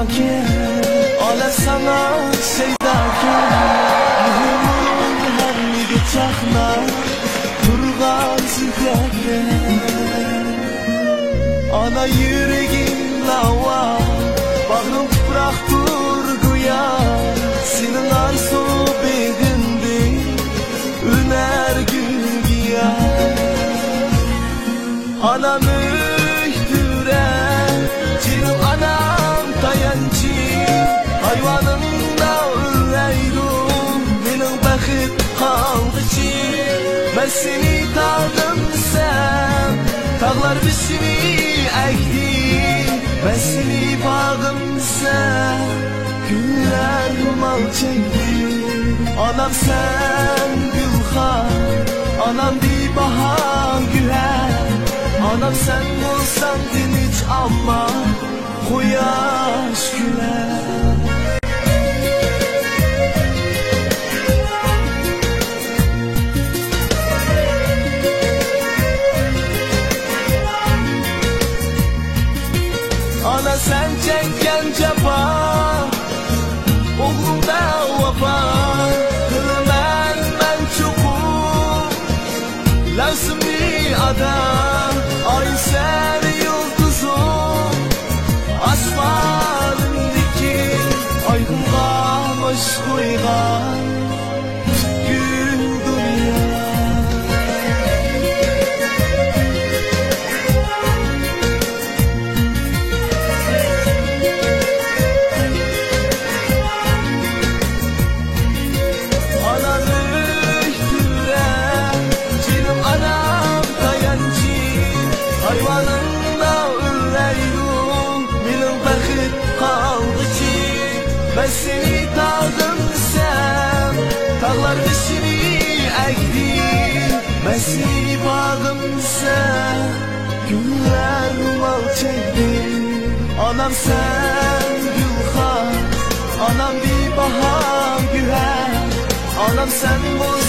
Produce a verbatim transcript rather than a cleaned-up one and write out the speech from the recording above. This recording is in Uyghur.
ئانا ساڭا شەيداكەن، مېھرىڭ ھەممىگە چاقناپ تۇرغان زۆھرەكەن. ئانا يۈرىكىڭ لاۋا، باغرىڭ تۇپراقتۇر گويا، سېنىڭ ئارزۇ بېغىڭدىن ئۈنەر گۈل گىياھ. ئانام ئۆي تۆرە، جېنىم ئانام تايانچى، ھايۋانىڭدا ئۆرلەيدۇ مېنىڭ بەخت قالغۇچى. مەن سېنى تاغىم دېسەم، تاغلار بېشىنى ئەگدى. مەن سېنى باغىم دېسەم، گۈللەر رومال چەكتى. ئانام سەن گۈلخان، ئانام بىباھا گۆھەر. ئانام سەن بولساڭ تىنچ، ئامما قۇياش كۈلەر. ئانا سەن چەككەن جاپا، ئوغلۇڭدا ۋاپا قىلىمەن مەن چوقۇم. لەۋزىمنى ئادا، ئاي سەن يۇلتۇزۇم، ئاسمانىمدىكى ئايدىنغا باش قويغان پۈتكۈل دۇنيا. ئانام ئۆي تۆرە، جېنىم ئانام تايانچى، ھايۋانىڭدا ئۆرلەيدۇ مېنىڭ بەخت قالغۇچى. مەن سېنى تاغىم دېسەم، تاغلار بېشىنى ئەگدى. مەن سېنى باغىم دېسەم، گۈللەر رومال چەكتى. ئانام سەن گۈلخان، ئانام بىباھا گۆھەر. ئانام سەن بولساڭ